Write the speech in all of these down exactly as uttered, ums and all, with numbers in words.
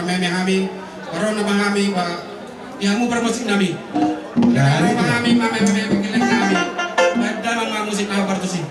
meme hami, parona ma hami, ba, di hamu parmusik nami. Parona ma hami, meme, meme, meme, meme hami. Ba damang ma musik na partusi.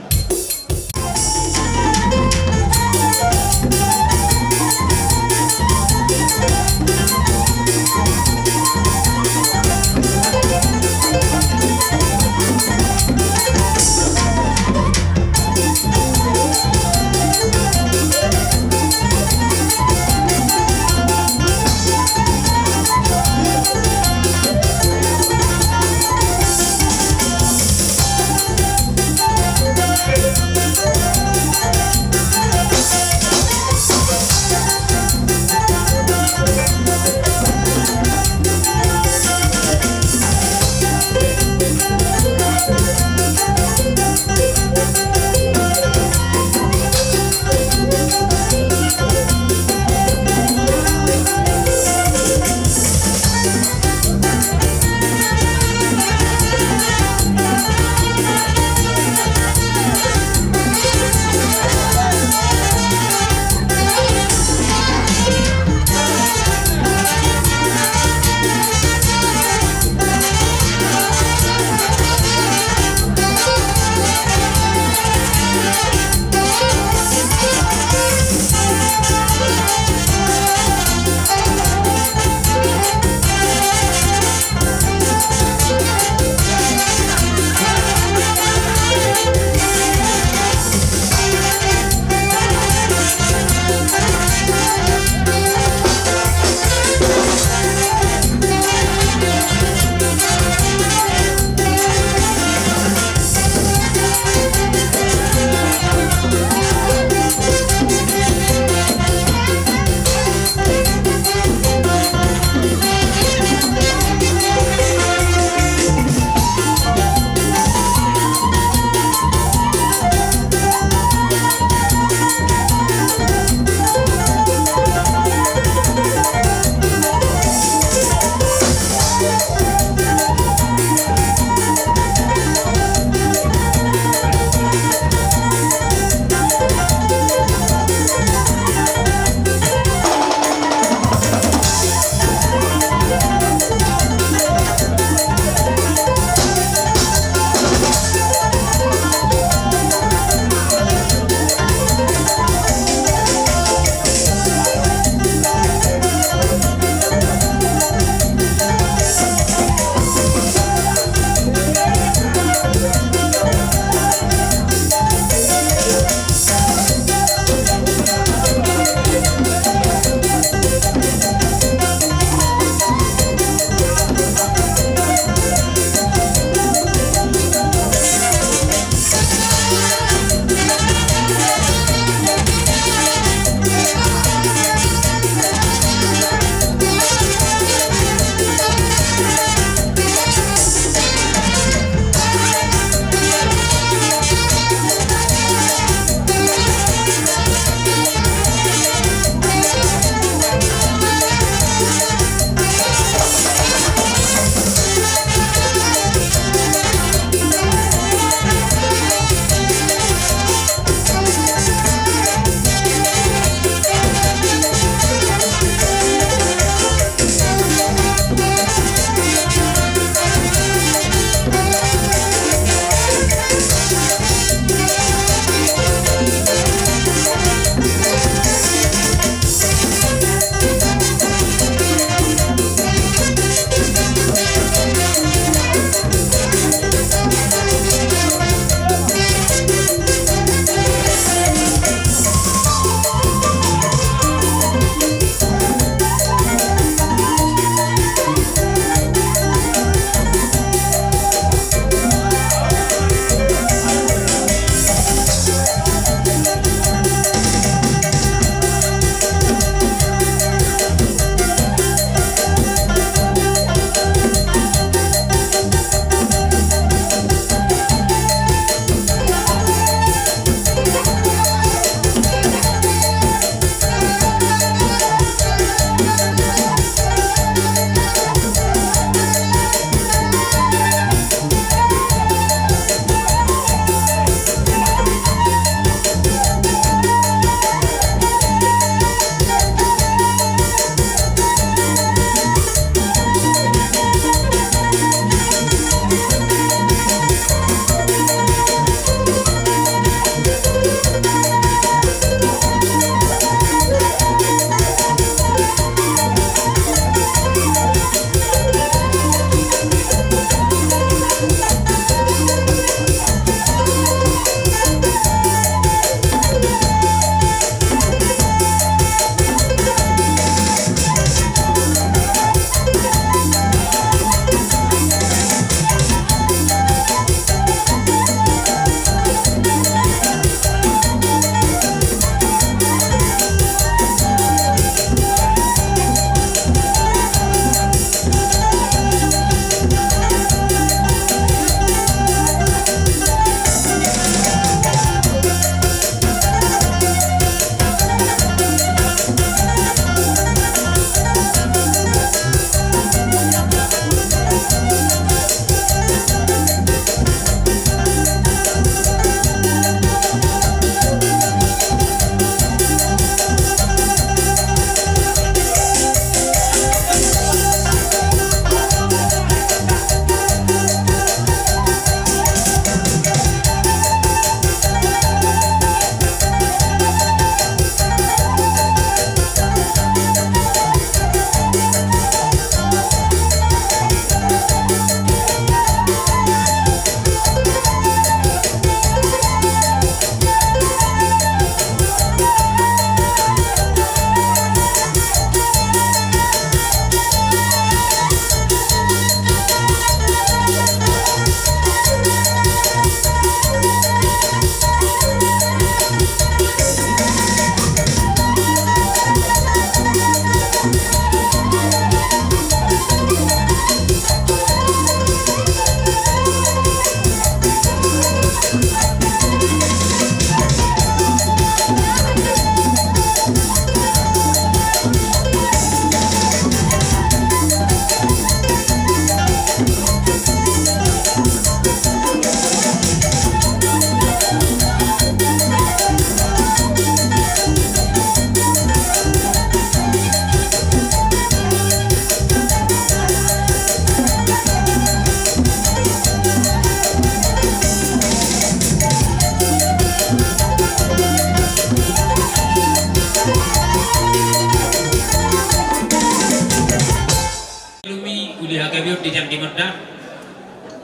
Di jang di Monda.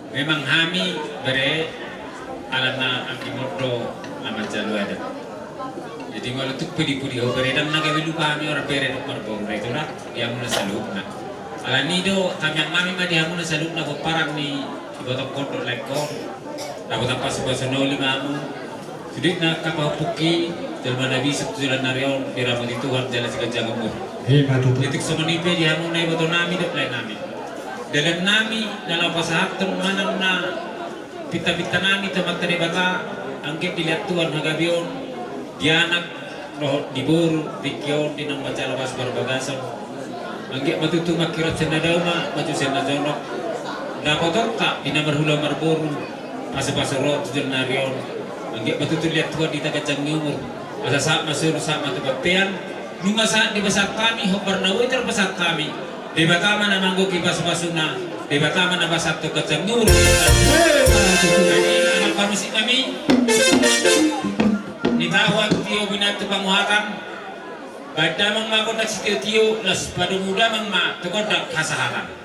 Memang hami bere alana anggi mondo na manjalo adat. Jadi molo tung pe di pudi ho bere, ndang na gabe lupa hami orang bere dohot marboru, na itulah di hamuna saluhutna. Alani do tangiang nami ma di hamuna saluhutna pomparan ni iboto pondok laengkon. Dapotan pasupasu na uli ma hamu. Sude na angka pahompu i, jolma na bisuk tu joloan ni ari on diramoti Tuhan jala siganjang umur. Ima tutu. Jadi songon i pe di hamuna iboto nami dohot lae nami. Dalan nami na laho pasahathon manang na pinta-pinta nami tu Amanta Debata, anggiat dilehon Tuhan hagabeon di anak dohot di boru, tingki on di naung manjalo pasu parbagason. Anggiat ma tutu mangkirot sian na dao ma maju sian na jonok. Dapotonta di na marhula marboru, pasupasu ro tu joloan ni ari on. Anggiat ma tutu dilehon Tuhan hita ganjang ni umur. Asa sahat ma solu, sahat ma tu bontean. Nunga sahat dipasahat hami hombar na boi tarpasahat hami. Debata ma na manggohi pasupasuna. Debata ma na pasahathon ganjang ni umur. Ima tutu. Jadi anak pamusik nami. Nitahu ahu tio binattu panguhatan. Baen damang ma gondang sitio-tio, laos padomu damang ma tu gondang hasahatan.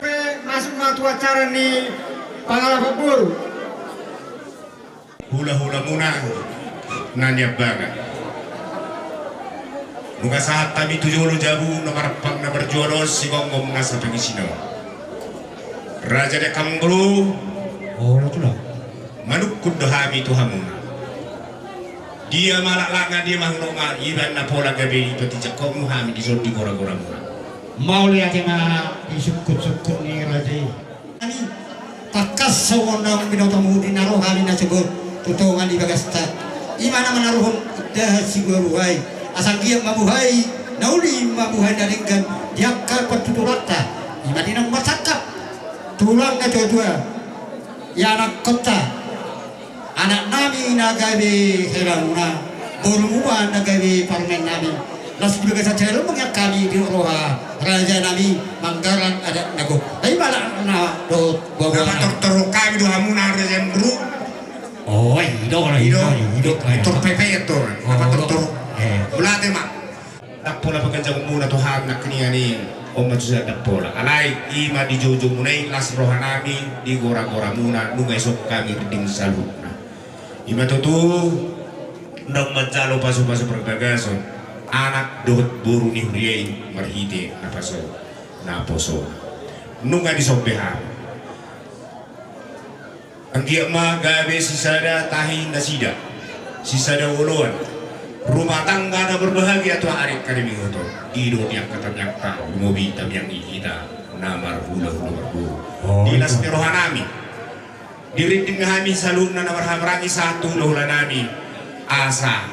Pe masuk ma tu acara ni pangalapan boru. Hula-hulamuna na niambangan. Nunga sahat hami tu jolo jabu na marampang na marjual on, sigomgom nasa pangisina on. Raja ni angkang boru. Olo tulang. Manungkun do hami tu hamuna. Dia ma laklakna, dia ma hunokna, iba na pola gabe dipatijak hamu hami dison di gora-goramuna. Mauliate ma di sungkun-sungkun ni raja i. Hami tangkas songon naung binotomu di na ro hami na sogot tu tonga ni bagasta. Ima na manaruhon indahan sibuhabuhai. Asa anggiat ma buhai na uli ma buhai na denggan di angka partuturanta. Ima di naung marsangkap tulang na tua-tua, ianakkonta, anak nami na gabe helamuna, borumu ma na gabe parumaen nami. Laos di bagasan sahali on mangiang hami di roha raja nami manggarar adat na gok. Ai pala na dohot boha. Na patortor hami do hamuna raja ni boru. O, i do, i do, i do. Tor pepe tor. Na patortor. Mauliate ma. Ndang pola pangganjangonmuna tu hami nangkiningan i, on ma tusi ndang pola. Alai ima di joujou muna i las roha nami di gora-goramuna, nunga dison hami rinding saluhutna. Ima tutu naung manjalo pasu-pasu parbagason anak dohot boru ni huria i marhite naposo, naposo. Nunga dison be hami. Anggiat ma gabe sisada tahi nasida, sisada oloan, rumah tangga na berbahagia tu ari angka na mangihut on. I do di angka tangiangta, lumobi tangiang ni hita na marhula-hula marboru. Di las ni roha nami, di rinding nami saluhutna na marhahamaranggi sahat tu hula-hula nami, asa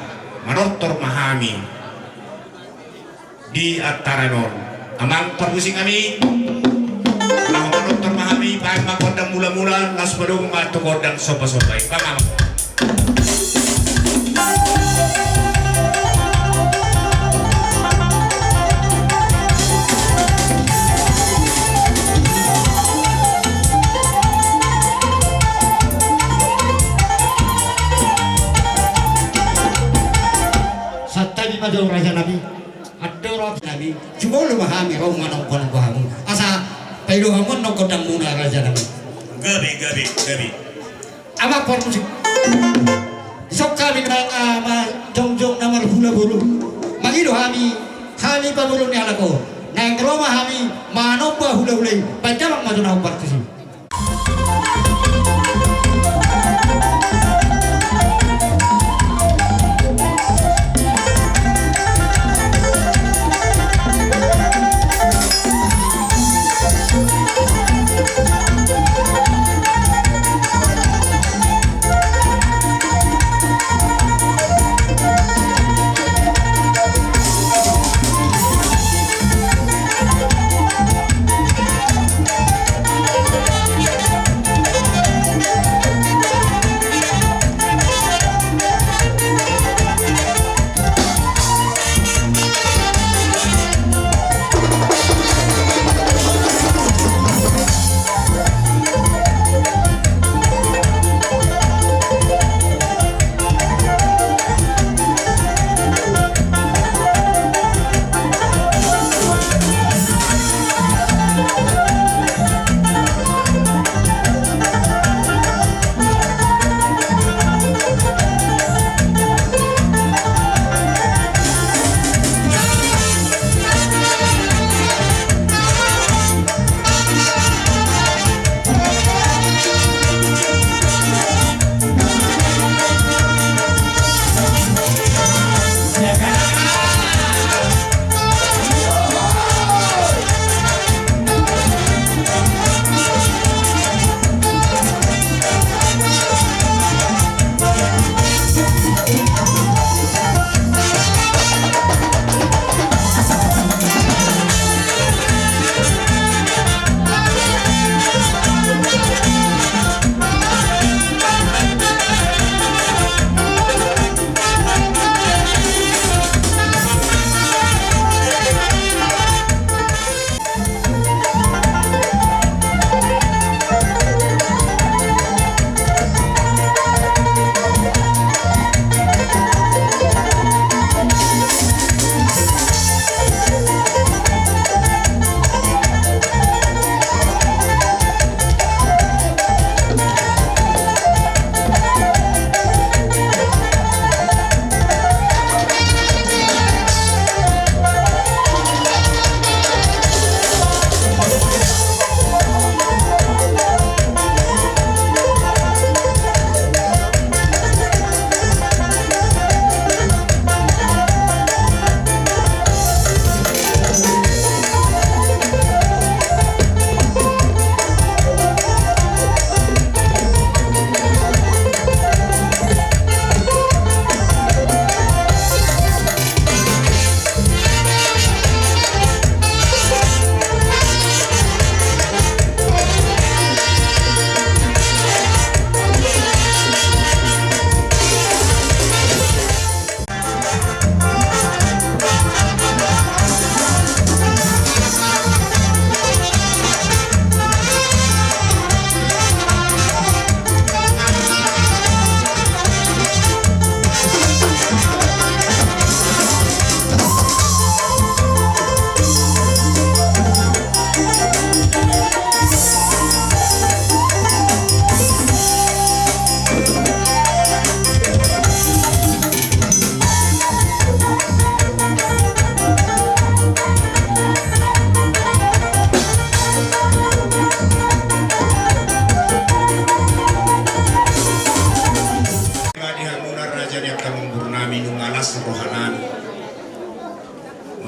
manortor ma hami di antaran on. Amang parmusik nami, laho manortor ma hami, baen ma gondang mula-mula, laos padomu ma tu gondang somba-somba i. Baen ma. Santabi ma jo raja nami. Andorang nami jumolo ma hami ro manongkon hamu. Asa paido hamu nongkon damuna raja nami. Gabe, gabe, gabe. Amang parmusik. Dison hami naeng ma jongjong na marhula-hula. Mangido hami, hami pamoruon ni halak on. Naeng ro ma hami manomba hula-hula i. Baen damang ma jo na hombar tusi.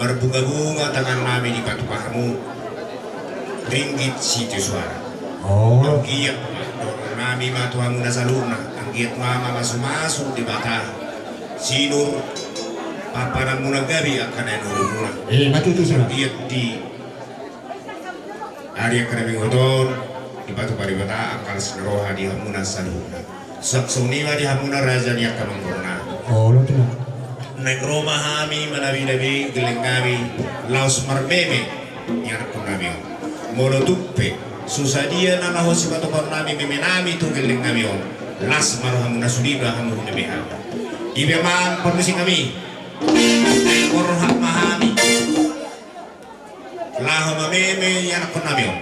Marbungabunga tangan nami dipatupa hamu ringgit sitio suara. Oh. Anggiat ma dohonon nami ma tu hamuna saluhutna, anggiat ma mamasumasu Debata sinur papananmuna gabe angka na nurumuna. Eh, matutu sana. Anggiat di ari angka na minggu on dipatupa Debata angka las ni roha di hamuna saluhutna. Songon i ma di hamuna raja ni angka amangborunami. Olo tu na. Naeng ro ma hami manabidabi gelleng nami laos marmeme di anakkon nami on. Molo tung pe so sadia na laho sipatupaon nami meme nami tu gelleng nami on, las ma rohamuna sude ma hamu meme hami. Ibe ma parmusik nami. Borhat ma hami. Laho mameme di anakkon nami on.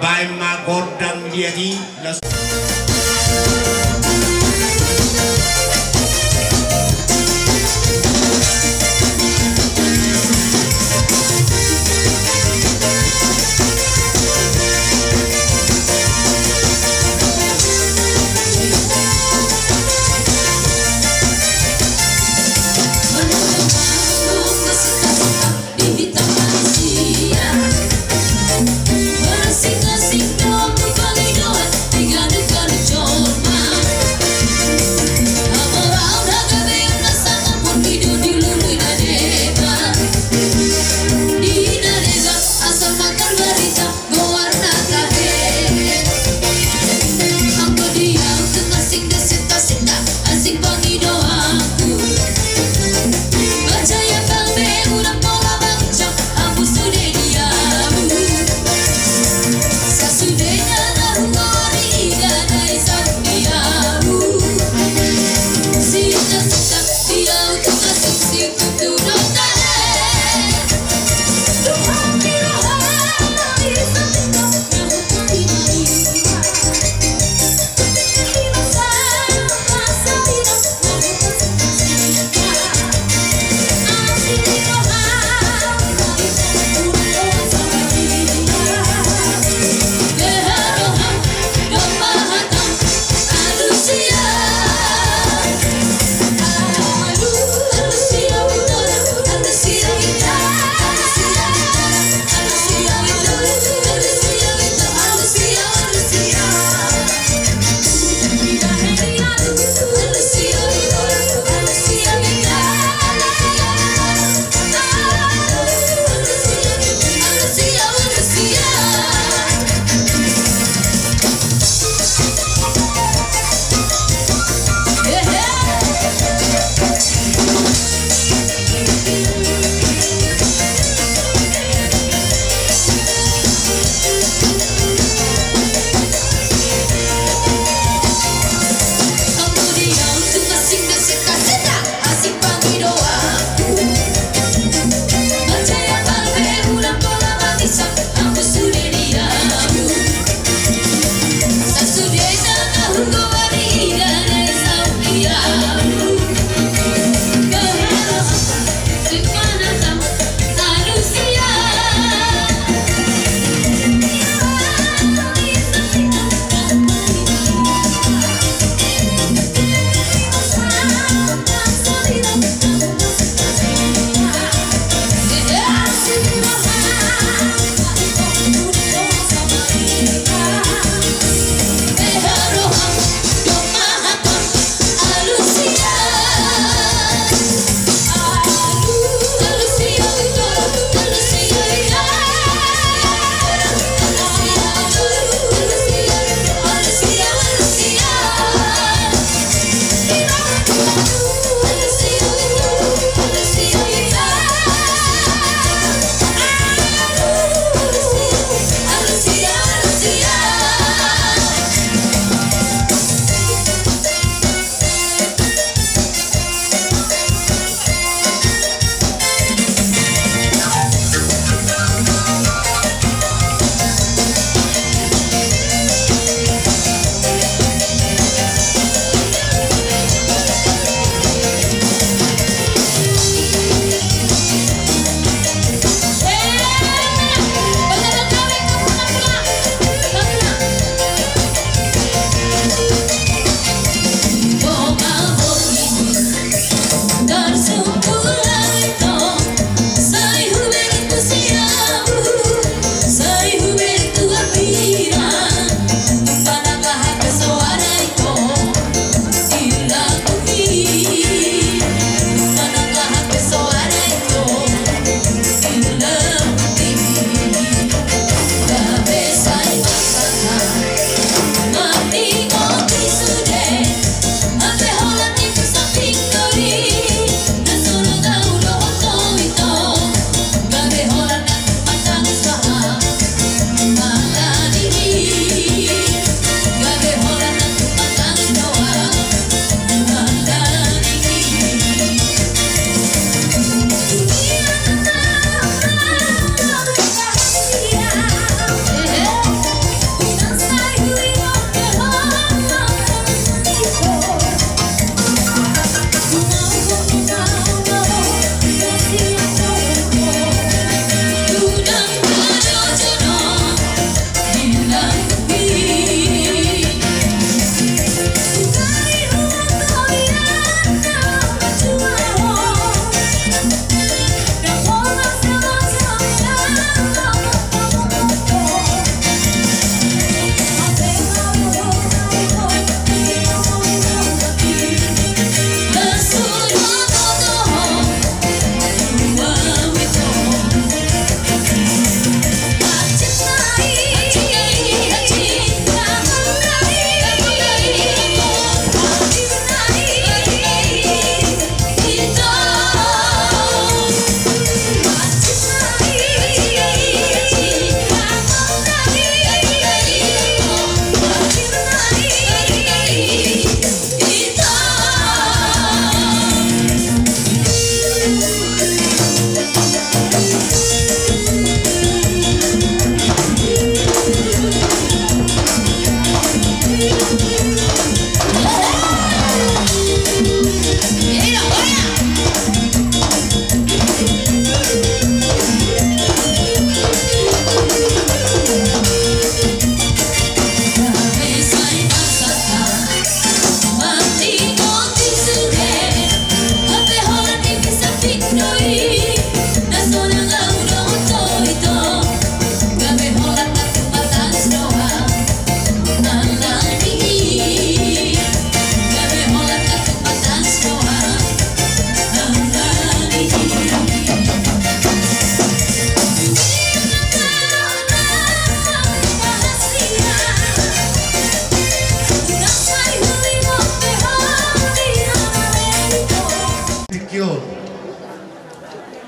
Baen ma gondang di atas.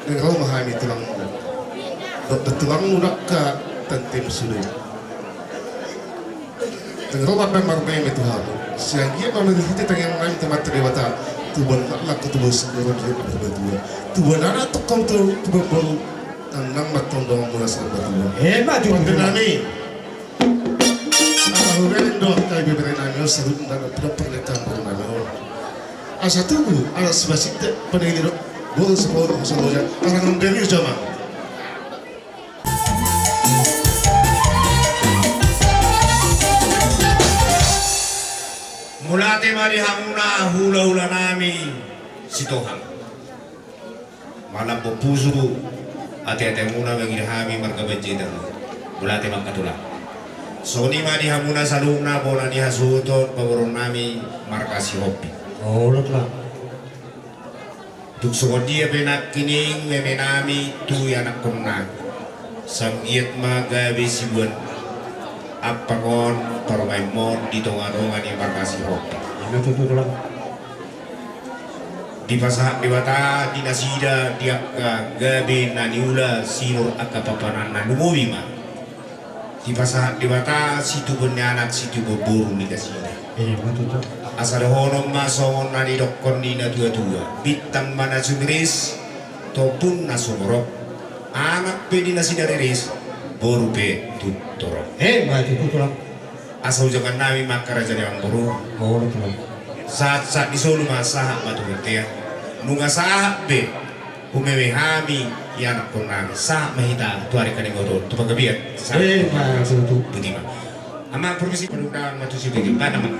Naeng ro ma hami tulangmu. Dohot tulangmu dangka tantim sude. Naeng ro ma hami marmeme tu hamu. Sai anggiat ma marhite tangiang nami tu Amanta Debata. Tubuan anak, tubuan boru, tubuan anak, tubuan boru. Tongtong ma tongtong muna sahat tu hamu. Emma tutu. Pande nami. Ala hubereng do angka ibebere nami on saluhutna, pinompar ni angka boru nami on. Asa tubu anak sipasinta, pande i do boru sipaulu, asa loja, ala nang beri jaman. Mauliate ma di hamuna hulahula nami Sitohang. Malambok pusu ateatemuna mangido hami marga Panjaitan. Mauliate ma angka tulang. Songon i ma di hamuna saluhutna bona ni hasuhuton pamoruon nami marga Sihombing. Olo tulang. Tung songon dia pe nangkining meme nami tu ianakkonna, sai anggiat ma gabe siboan ampang on parumaenmon di tongatonga ni marga Sihombing. Ima tutu tulang. Dipasahat Debata di nasida di angka gabe na niula sinur angka papanan na lumobi ma. Dipasahat Debata situbuan ni anak situbuan boru ni nasida. Ima tutu. Asa dohonon ma songon na nidokkon ni natuatua, bintang ma na sumiris, tompun na sumorop, anak pe di nasida riris, boru pe tu torop. Ima tutu tulang. Asa ujangan nami ma angka raja ni amangboru. Olo tulang. Sahat sahat ni solu ma sahat ma tu bontean. Nunga sahat be humeme hami ianakkon nami, sahat ma hita tu ari na iboto on tu panggabean. Ima tutu. Boti ma. Amang, permisi, perundangan ma tu si bege bana ma.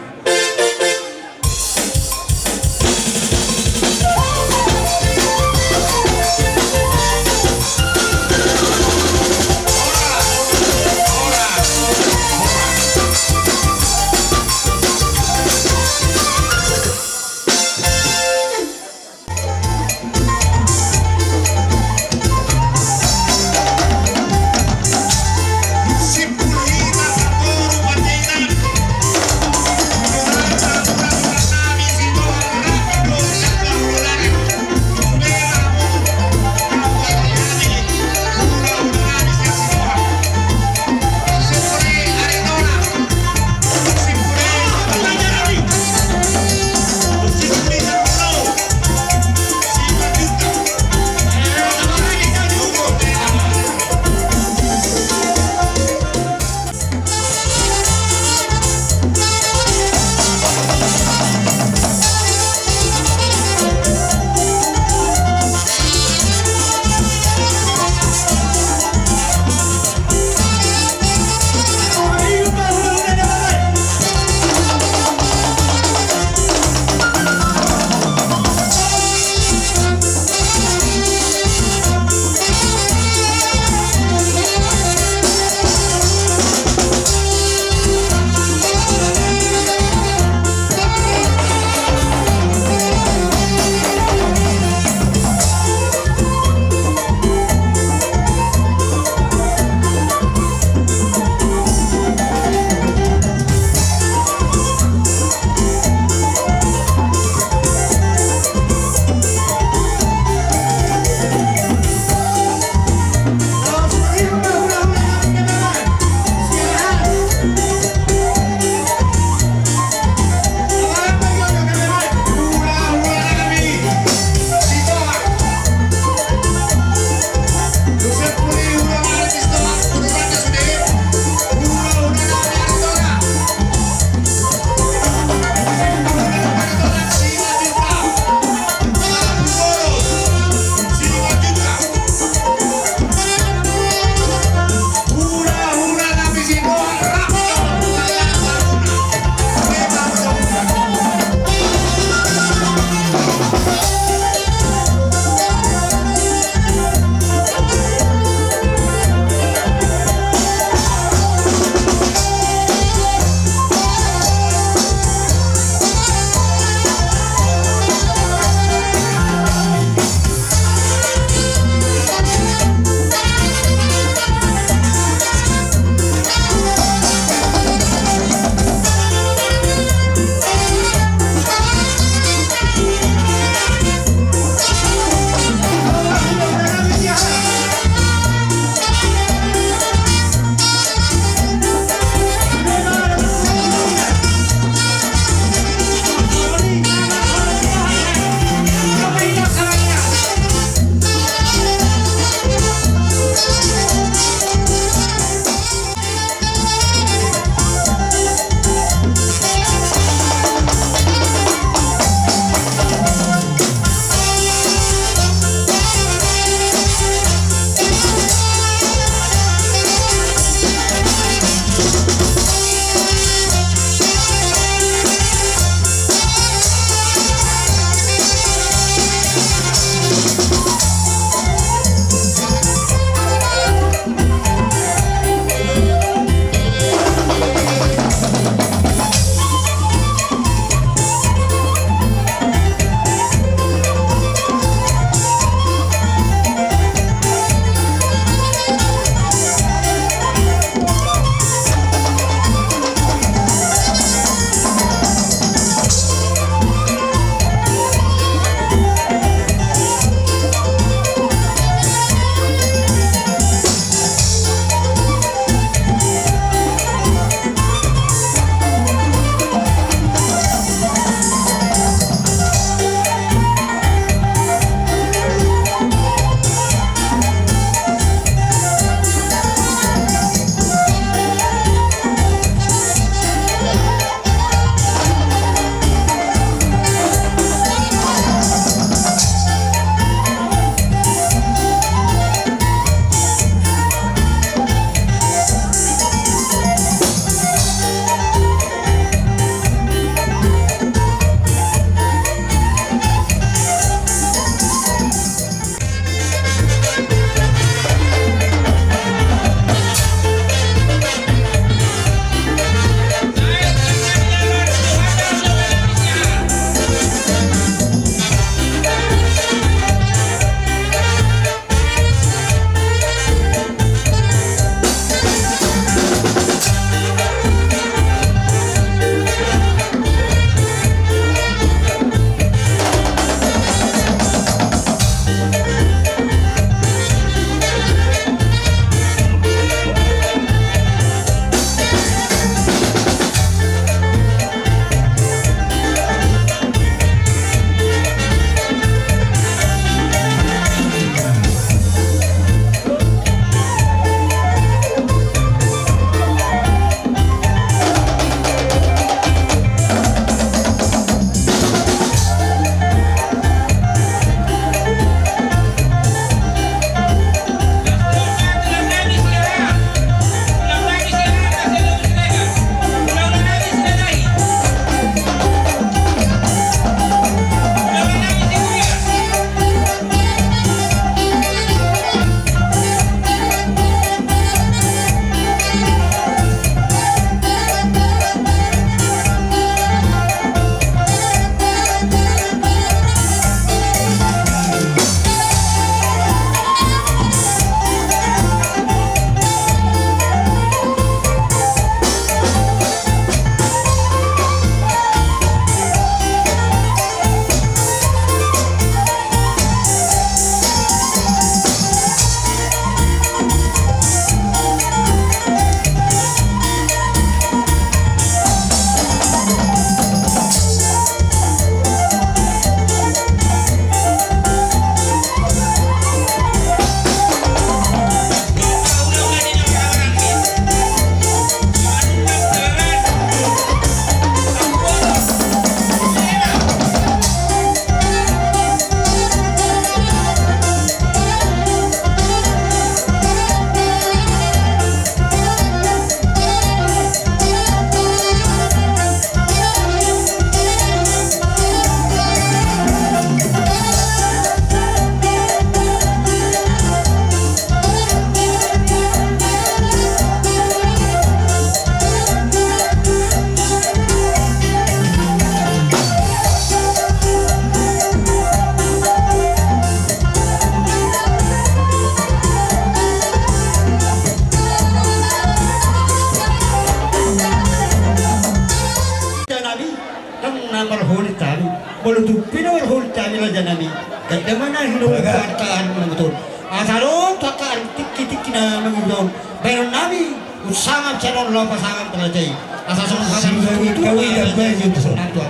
Asa adong tu angka tingki-tingki na mangihut bahenon nami, unsangap sian on laho pasangap tu raja i. Asa songon hata ni tuatua,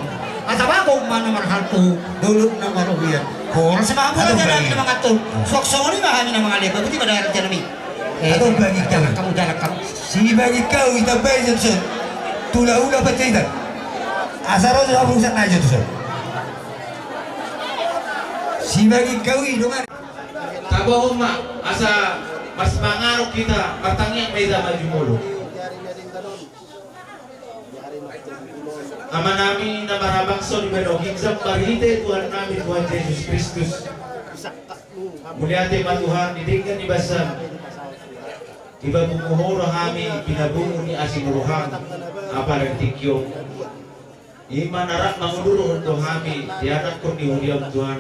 asa bagot ma na marhalto, dolok na marrohian. Horas ma hamu raja nami na manganhon. Suang songon i ma hami na mangalean, bagot i ma da raja nami. Jalan kamu, jalan kamu. Sibagik hau i tambai jo tuson. Tulahula Panjaitan. Asa ro jo hamu urusan nai jo tuson. Sibagik hau i dongan. Tabohon ma asa marsipanganon hita, martangiang ma hita maju molo. Ama nami na marhabangsa di banua ginjang, marhite Tuhan nami Tuhan Jesus Kristus. Mauliate ma Tuhan di denggan ni basaM. Dipapungu Ho do hami pinapungu ni asi ni rohaM, apala di tingki on. I ma na rap mangudurhon do hami di anakkon ni huriaM Tuhan,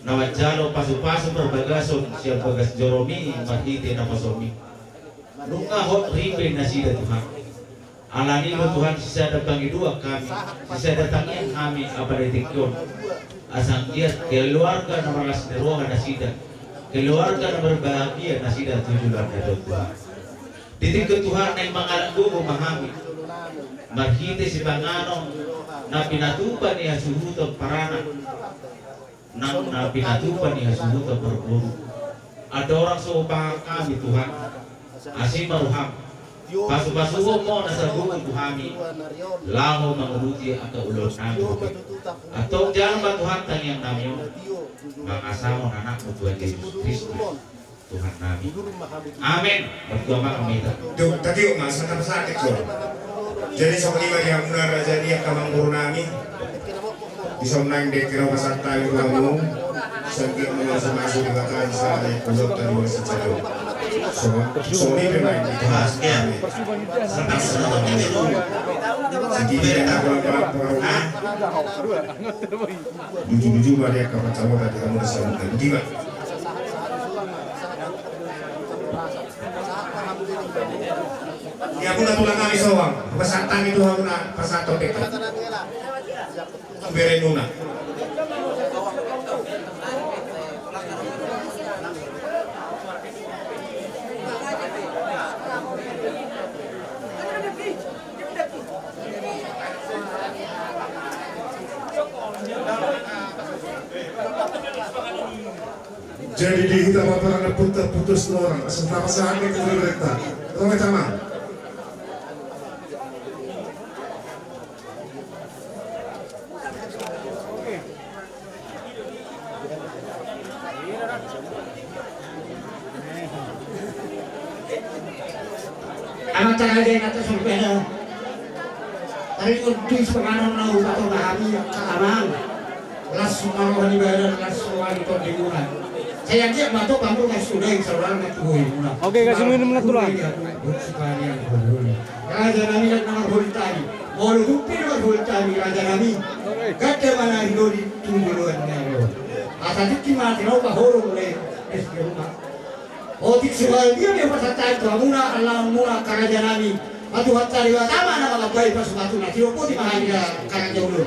na manjalo pasupasu parbagason sian bagas joroMi marhite naposoMi. Nunga hot ripe nasida Tuhan. Alani i do Tuhan sisada pangidoan hami, sisada tangiang hami apala di tingki on. Asa anggiat keluarga na marlas ni roha nasida, keluarga na berbahagia nasida tu joloan na dua. Di tingki on Tuhan naeng mangalap gogo ma hami marhite sipanganon na pinatupa ni hasuhuton paranak nang na pinatupa ni hasuhuton parboru. Andorang so hupasahat hami Tuhan, asi ma rohaM. Pasupasuhon ma na sagumu tu hami laho manguduti angka ulaon nami. Antong jalo ma Tuhan tangiang nami on, mangasahon AnakMu Tuhan Jesus Kristus Tuhan nami. Amen. Martua ma hami. Dung tatiop ma sangkap sakit so. Jadi songon i ma di hamuna raja ni angka amangboru nami. Di son naeng dengke na hupasahat hami tu hamu. Sangkit ma mamasu-masu di bagasan sahali pulot tadi wali sejauh. Songon i pe naeng di Tuhan. Amen. Sangkit ma. Lucu-lucu ma dia kapan sama tadi kamu udah sama tadi. Di hamuna tulang nami Soang, pasahat hami tu hamuna pasahat topik. Berenuna. Jadi di hita paparan na punta putus lorang, asa tama sahani ke berita. Tolong sama. Anak tangga dia kata sampai ada. Tadi untuk sepanganon na ubat obat hami, Kak Amang. Las sumaro ni badan, las sumaro di muna. Saya dia bantu bantu kas sudah yang seorang nak tuh muna. Oke, kasih minum lah tulang. Raja nami dan nama holi tadi. Molo hupi nama holi tadi, raja nami. Gade mana hidori tunggu luar nero. Asa tiki mati mau pahorong le es di rumah. Otik sual dia dia pasahat tu hamuna, ala muna karaja nami. Patuhat tadi wa tama nama labai pasupatu na tiro poti mahali da karaja ulun.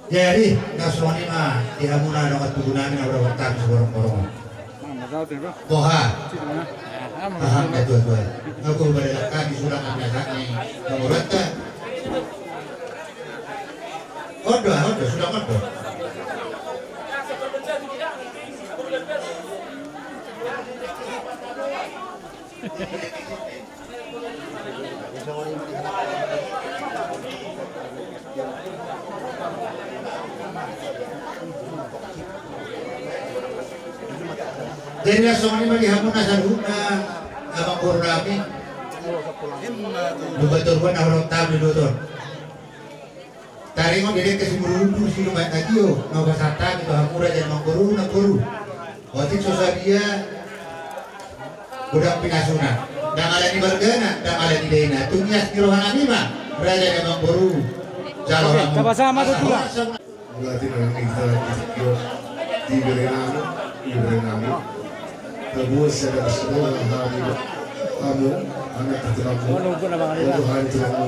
Jadi na songon i ma di hamuna dongan tubu nami na hurang hurang saborong-borong. Boha. Aha na tua-tua. Aku balik kami sudah kami agak ni nomor. Ondo, ondo, sudah ondo. Jadi na songon i ma di hamuna saluhutna, amangboru nami. Buka toruan na hurang tabu di doton. Taringot didek ke si Burundu si Lumai Tagio, na hupasahat hami tu hamu raja ni amangboru na boru. Otik so sadia godang pinasuna. Ndang ala ni balgana, ndang ala ni daina. Tung ias ni roha nami ma raja ni amangboru. Jalo hamu. Oke, tapa sama tu tulang. Berarti memang kita di Berenang, di Berenang. Tabuas sada pasadohan hami hamu, anak tulang mu, untuk hari tulang mu.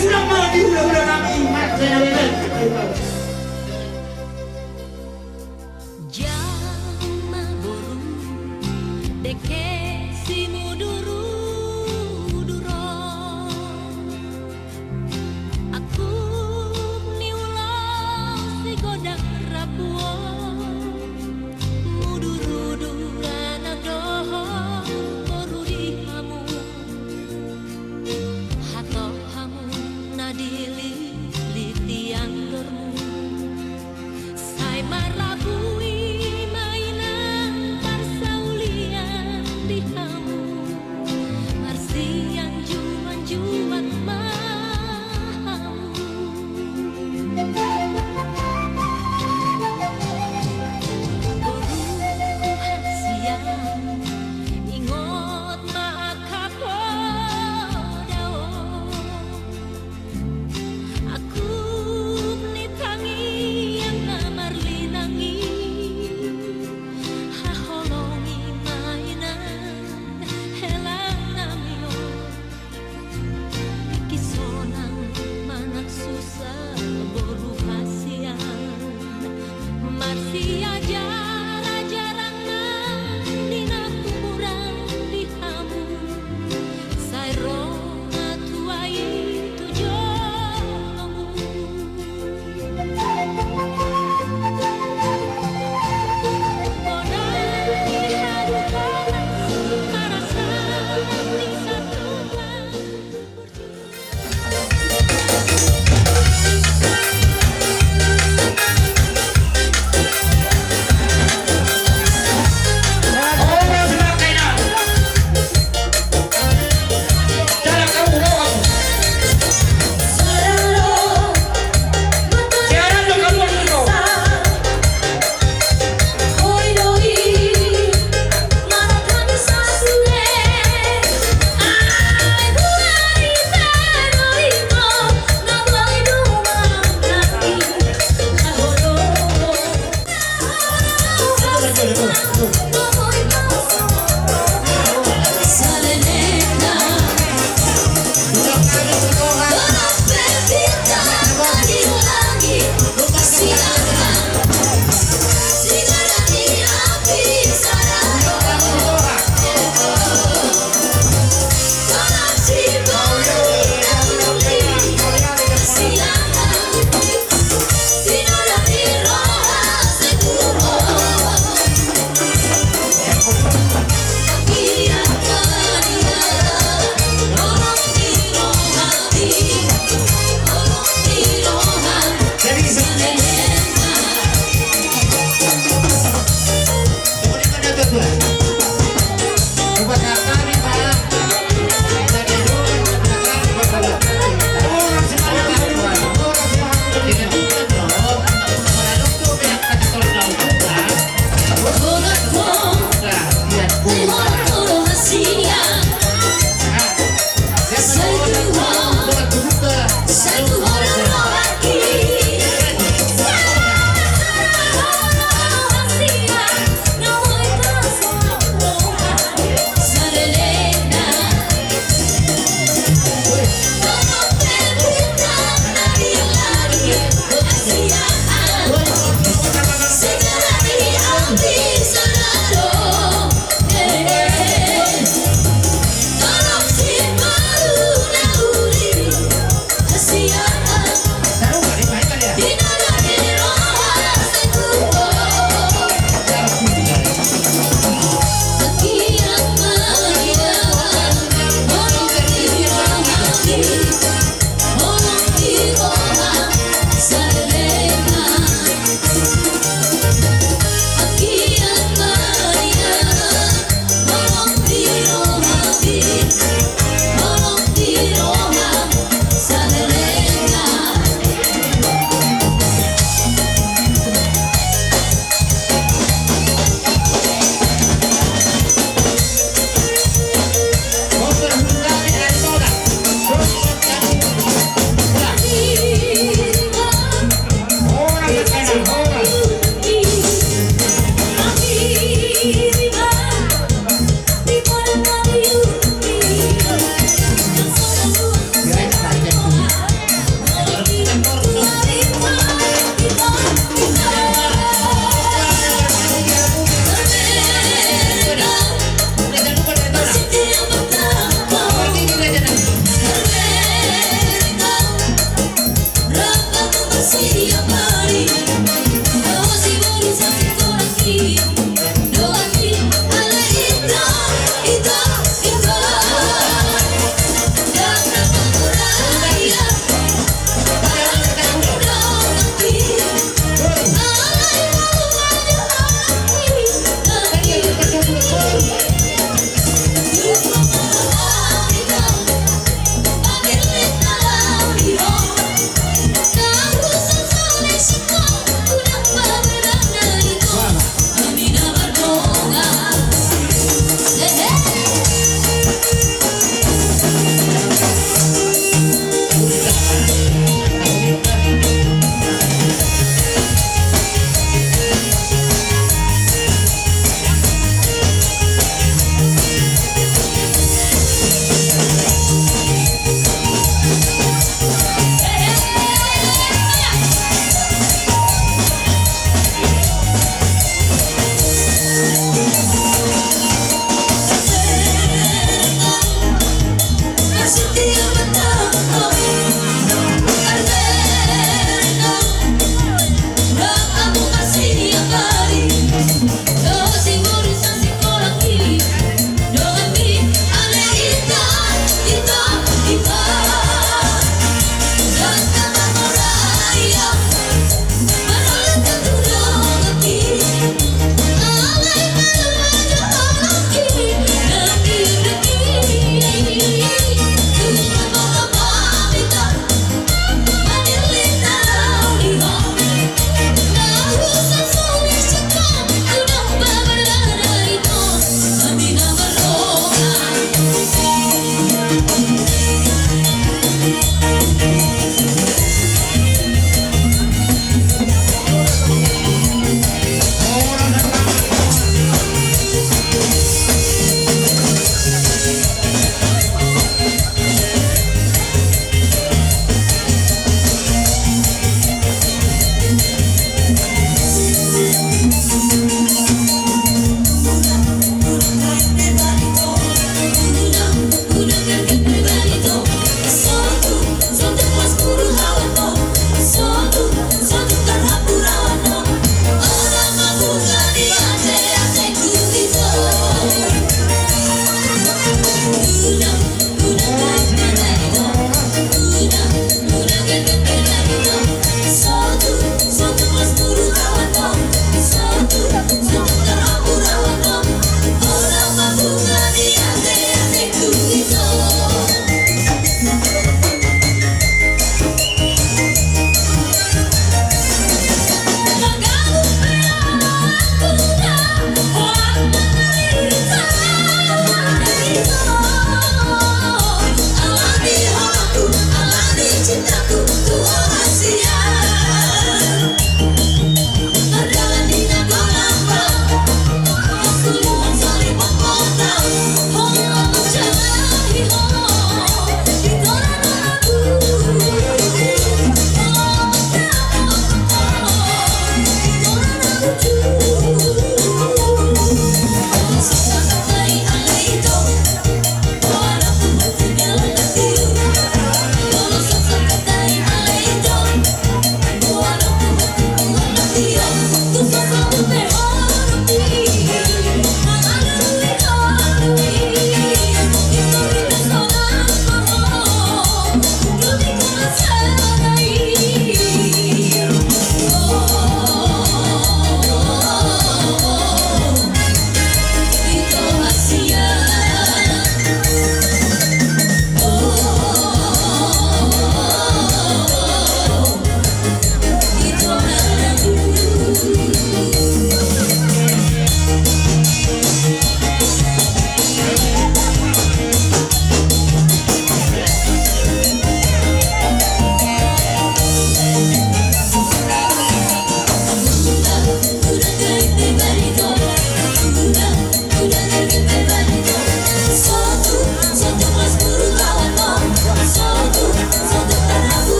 Sudah mau di hula-hula nami, masa na bebas. Jama boru, dengke simudur-udur on. Angkup ni ulos di godang rambu on, mudur-udur anak dohot boru di hamu. Hatop hamu na dilili tiang dormu. Sai marlabui ma inang parsaulian di hamu, marsianjuan-juan ma hamu. Boruku hasian, ingot ma angka poda on.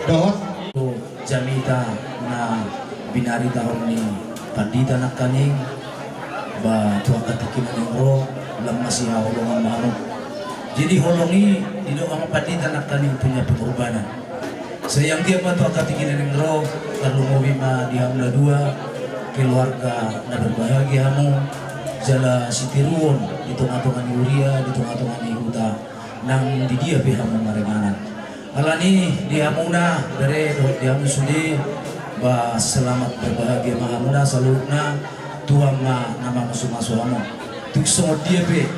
Dohot. Jamita na binaritahon ni pandita nangkaning, ba tu angka tingki na naeng ro, lam masihaholongan ma hamu. Jadi holong i didok angka pandita nangkaning punya pengorbanan. Sai anggiat ma tu angka tingki na naeng ro, tarlumobi ma di hamu na dua, keluarga na berbahagia hamu, jala sitiruon di tonga-tonga ni huria, di tonga-tonga ni huta, nang di dia pe hamu maringanan. Alani di hamuna bere dohot di hamu sude, ba selamat berbahagia ma hamuna saluhutna, Tuhan ma na mamasu-masu hamu. Tung songon dia pe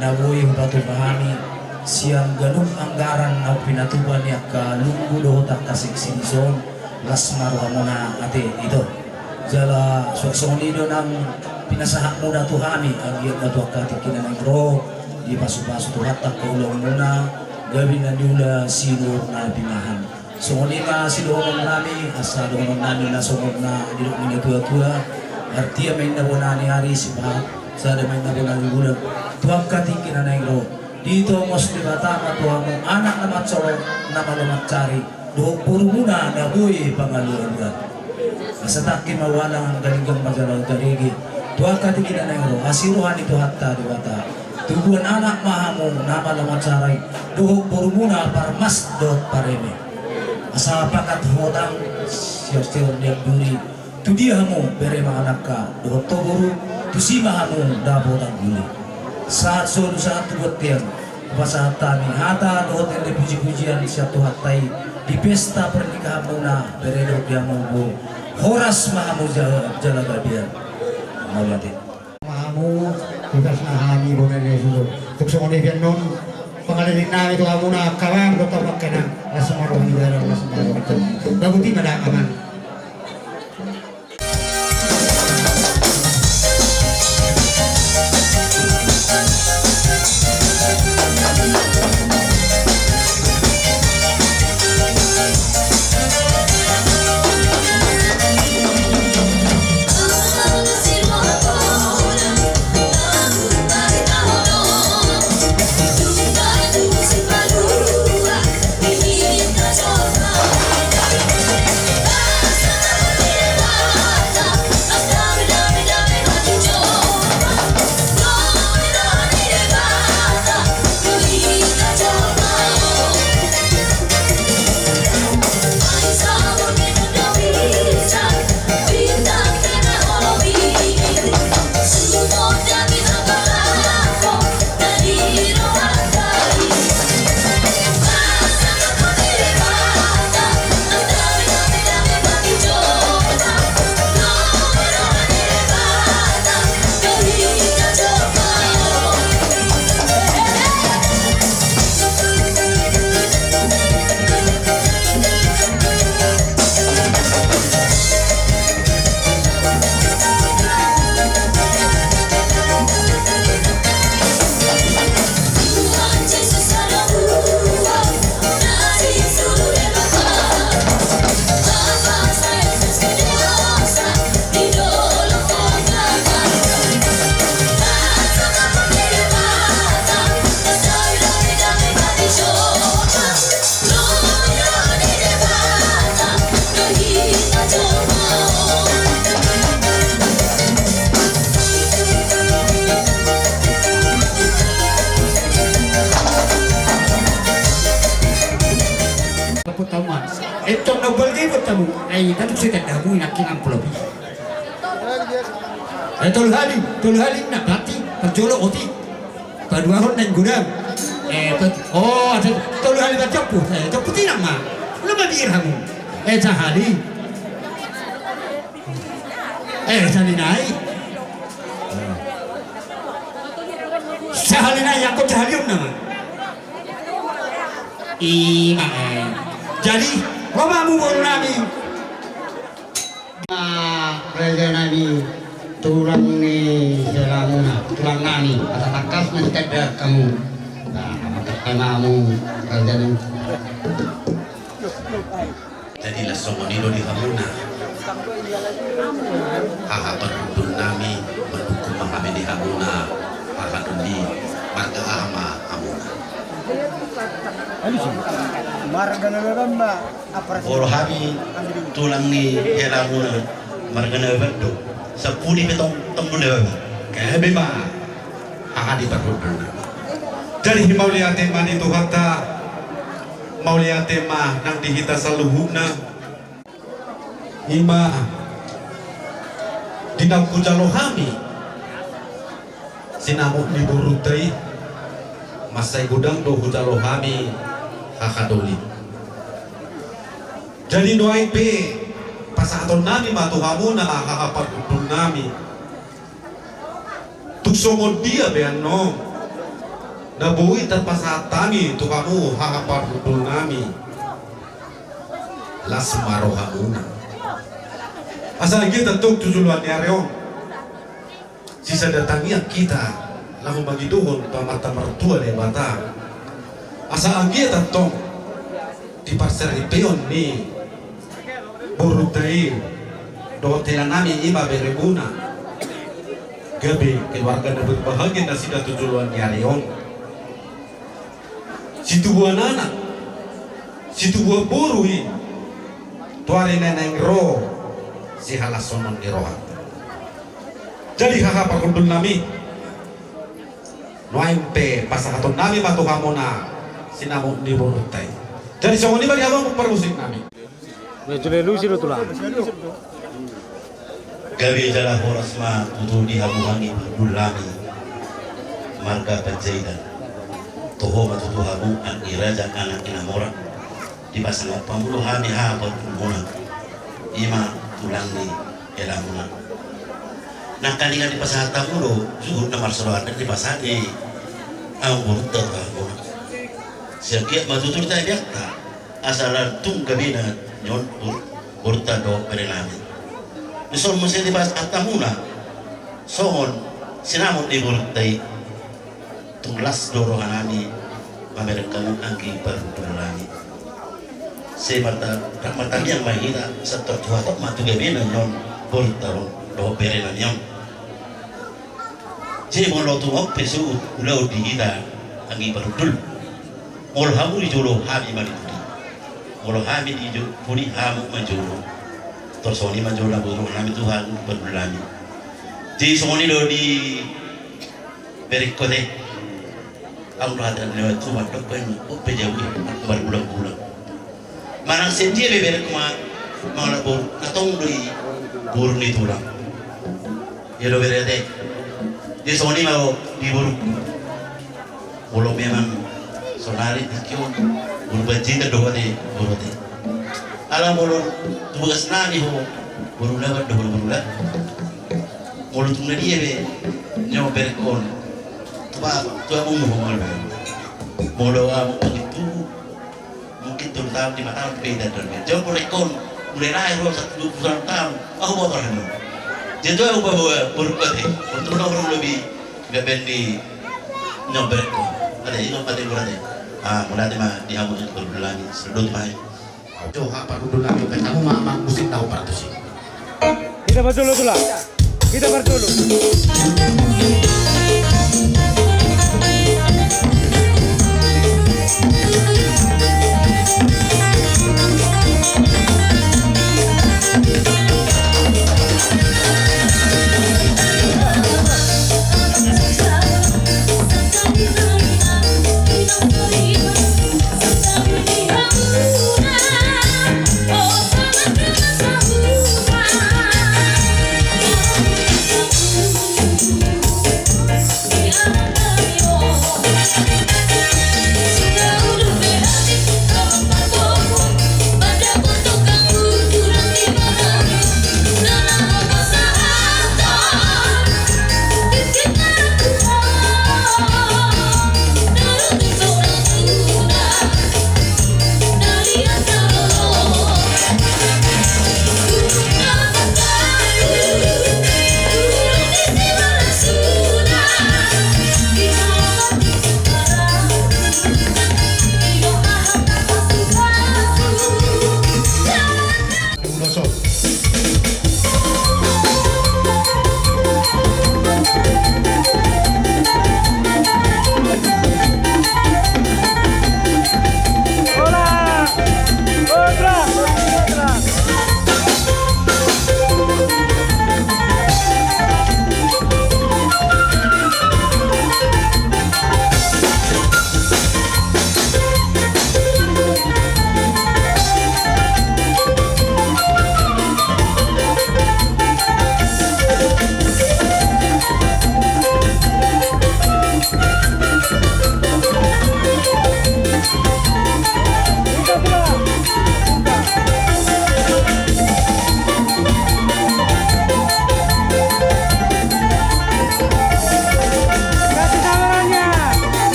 na boi hupatupa hami sian ganup anggaran na pinatupa ni angka lunggu dohot angka seksi dison, las ma rohamuna ate ito. Jala suang songon i do nang pinasahatmuna tu hami, anggiat ma tu angka tingki na naeng ro, dipasu-pasu Tuhanta angka ulaonmuna, gabe na niula sinur na pinahan. Songon i ma sidohonon nami, asa dohonon nami na songon na didok ni na tua-tua, artia ma inna bona ni ari, sipahat sada ma inna bona ni bulan, tu angka tingki na naeng ro. Ditongos Debata ma tu hamu anak na mansolhot, na malo mansari, dohot borumuna na boi pangalualuan. Asa tangki ma ualang, galinggang ma jala garege tu angka tingki na naeng ro, asi roha ni Tuhanta Debata. Tubuan anak ma hamu na malo mansari, dohot borumuna parmas dohot pareme. Asa pakat hotang sior-sior ni anduri. Tu dia hamu bere mangan angka dohot tu boru, tusi ma hamu dapotan uli. Sahat solu sahat tu bontean, hupasahat hami hata dohot ende puji-pujian sian Tuhanta i di pesta pernikahanmuna bere dohot di hamu boru. Horas ma hamu jala, jala gabean. Mauliate. Ma hamu, tugasna hami bona ni sudo. Tung songon i pe annon, pangaliling nami tu hamuna angka amang dohot angka inang, las ma roha ni barang, las ma roha ni barang. Babuti ma da amang. Entong na balga i buat tamu. Ai, tatu setan damu inakin amplop i. Eh, tolu hali, tolu hali na bati, parjolo oti. Paduahon naeng godang. Eh, pa-, oh, ada tolu hali bati ompu. Eh, ompu tinang ma. Lu mabir hamu. Eh, sahali. Eh, sahali nai. Sahali nai, aku sahali on nama. Ima, eh. Jadi, ro ma hamu boru nami. Ah, raja nami, tulang ni silamuna, tulang nami, asa tangkas ma sitanda hamu. Nah, maka hamu, raja nami. Jadi las songon i do di hamuna. Haha parhundul nami, mandukung ma hami di hamuna. Haha doli, marga aha ma hamuna? Marga Nababan ma. Olo hami tulang ni helamuna, marga Nababan do. Sampuli pe tong tong Nababan. Gabe ma. Aha di parhundulna. Jadi mauliate ma di Tuhanta. Mauliate ma nang di hita saluhutna. Ima di na hujalo hami sinamot ni borunta i, mansai godang do hujalo hami hahadoli. Jadi nuaeng pe pasahaton nami ma tu hamuna haha parhundul nami. Tung songon dia pe annon na boi tarpasahat hami tu hamu haha parhundul nami, las ma rohamuna. Asa anggiat antong tu joloan ni ari on sisada tangiang hita laho mangidohon tu Amanta Martua Debata. Asa anggiat antong di parsaripeon ni borunta i dohot hela nami ima beremuna, gabe keluarga na berbahagia nasida tu joloan ni ari on. Situbuan anak, situbuan boru i tu ari na naeng ro sihalashonon ni roha. Jadi haha parhundul nami, nuaeng pe pasahaton nami ma tu hamuna sinamot ni borunta i. Jadi songon i ma di hamu parmusik nami. Gabe jala horas ma tutu di hamu anggi parhundul nami marga Panjaitan. Toho ma tutu hamu anggi raja anak ni na mora. Dipasangap hamu do hami haha parhundulmuna, ima tulang ni helamuna. Nangkaningan dipasahat hamu do suhut na marsoalan, dipasahat i hamu borunta tu hamuna. Sai anggiat ma tutu dibiakta asa lam tung gabena ni on borunta dohot bere nami. Dison muse dipasahat hamuna songon sinamot ni borunta i. Tung las do roha nami mamereng hamu anggi parhundul nami. Sai marta- martangiang ma hita, sai tartuhathon ma tu gabena ni on borunta on dohot bere nami on. Jadi molo tung on pe suhut ulaon di hita anggi parhundul, molo hamu di jolo hami ma di pudi, molo hami di jo- pudi hamu ma jolo. Tor songon i ma jolo na boi roha nami tu hamu parhundul nami. Jadi songon i do di berengku ate. Au do hata ni na tubu mandok pe on pe jabu i marbulan-bulan. Manang sian dia pe berengku ma mangalap boru na tong do i boru ni tulang. Ia do bere ate. Jadi songon i ma di boru. Molo memang sonari tingki on boru Panjaitan do ho ate, boru ate. Ala molo tu bagas nami ho boru Nababan do ho, boru Nababan. Molo tung na dia be nyo berengku on tu ba- tu amu mu ho molo be. Molo amu anggi tubu mungkin tolu taon lima taon pe ita do be. Jolo berengku on mulai lahir ho satu dua puluh taon, ahu botor hanu. Jadi tu ahu bawa boru ate. Molo tung na boru lobi gabe ni nyo berengku on. Ate, i ma ate, boru ate. Ah, mauliate ma di hamu anggi parhundul nami, saluhut ma i. Joha parhundul nami, baen hamu ma musik na hombar tusi. Hita parjolo tulang. Hita parjolo.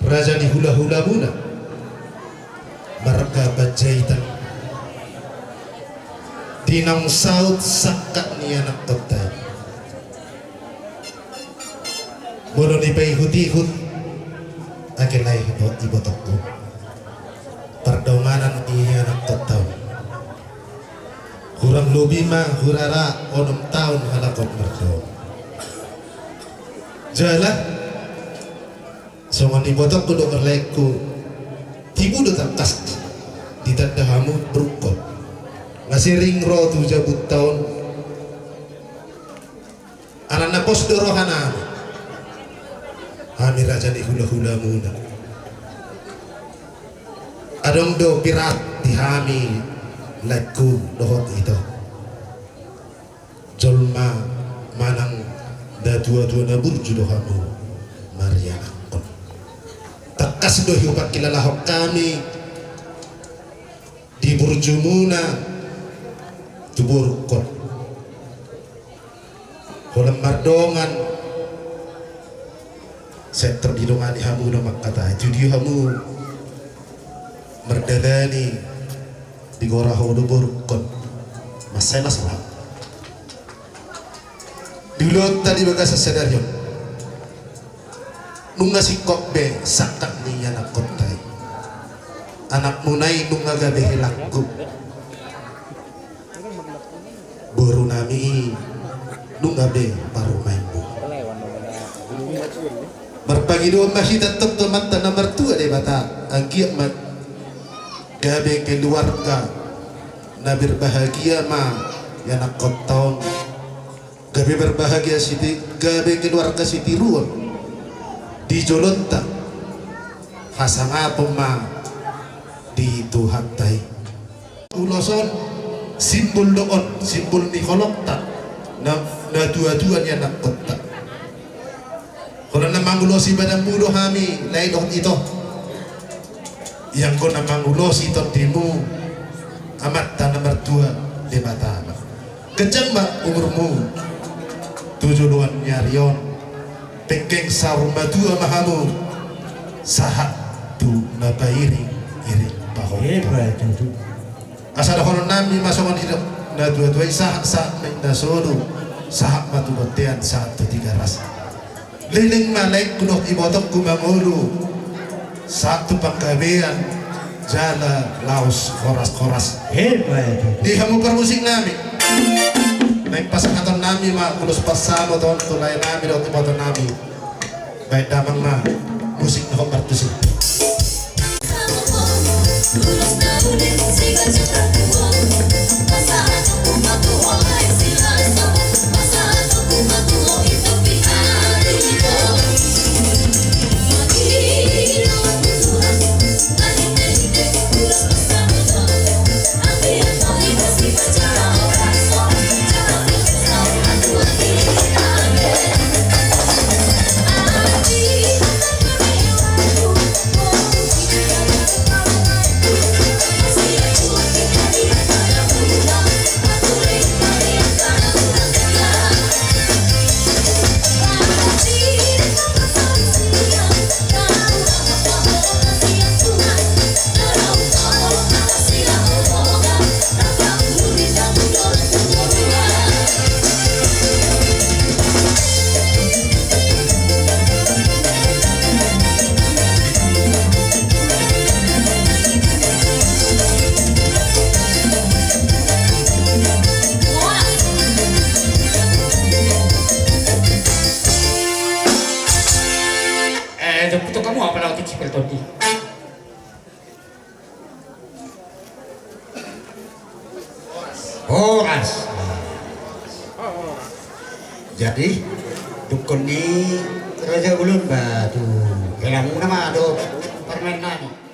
Raja ni hulahulamuna, marga Panjaitan, di naung saut sangkap ni anakkonta i. Molo dipaihutihut, ake lae ibotongku, pardonganan ni anakkonta on. Hurang lobi ma hurara onom taon halak on mardongan. Jala songon ibotongku dohot laengku, tibu do tangkas ditanda hamu borungkon. Nga sering ro tu jabunta on. Alana pos do rohanami, hami raja ni hulahulamuna. Adong do pirak di hami, laengku dohot ito. Jolma manang natuatua na burju do hamu marianakkon. Tangkas do hupakilalahon hami di burjumuna tu borungkon. Holan mardongan, sai tor didongani hamu do mangkatai, tu dia hamu mardalani, digora ho do borungkon. Mansai las roha. Di ulaonta di bagasan sadari on, nunga singkop be sangkap ni anakkonta i. Anakmuna i nunga gabe helangku. Borunami i nunga be parumaenmu. Marpangidoan ma hita tongtong tu Amanta na martua Debata, anggiat ma gabe keluarga na berbahagia ma anakkonta on. Gabe berbahagia siti-, gabe keluarga sitiruon di jolonta. Hasangapon ma di Tuhanta i. Ulos on simbol do on, simbol ni holongta na, natuatua ni anakkonta. Holan na mangulosi badanmu do hami, lae dohot ito. Ianggo na mangulosi tondimu Amanta na martua Debata ma. Ganjang ma umurmu tu joloan ni ari on. Penggeng saur matua ma hamu sahat tu na pairingiring pahompu. Hebat itu. Asa dohononnami ma songon didok natuatua i, sahat sahat ma inna solu, sahat ma tu bontean, sahat tu Tigaras. Leleng ma laengku dohot ibotongku mangolu, sahat tu panggabean jala laos horas-horas. Hebat. Di hamu parmusiknami, naeng pasahatonnami ma ulos pansamot on tu laenami dohot ibotonnami. Baen damang ma musik na hombar tusi. Eh, jemput kamu apa lewat Cipel Tondi? Horas. Jadi, dungkon ni Raja Ulun ba tu helamuna ma do parmaen nami.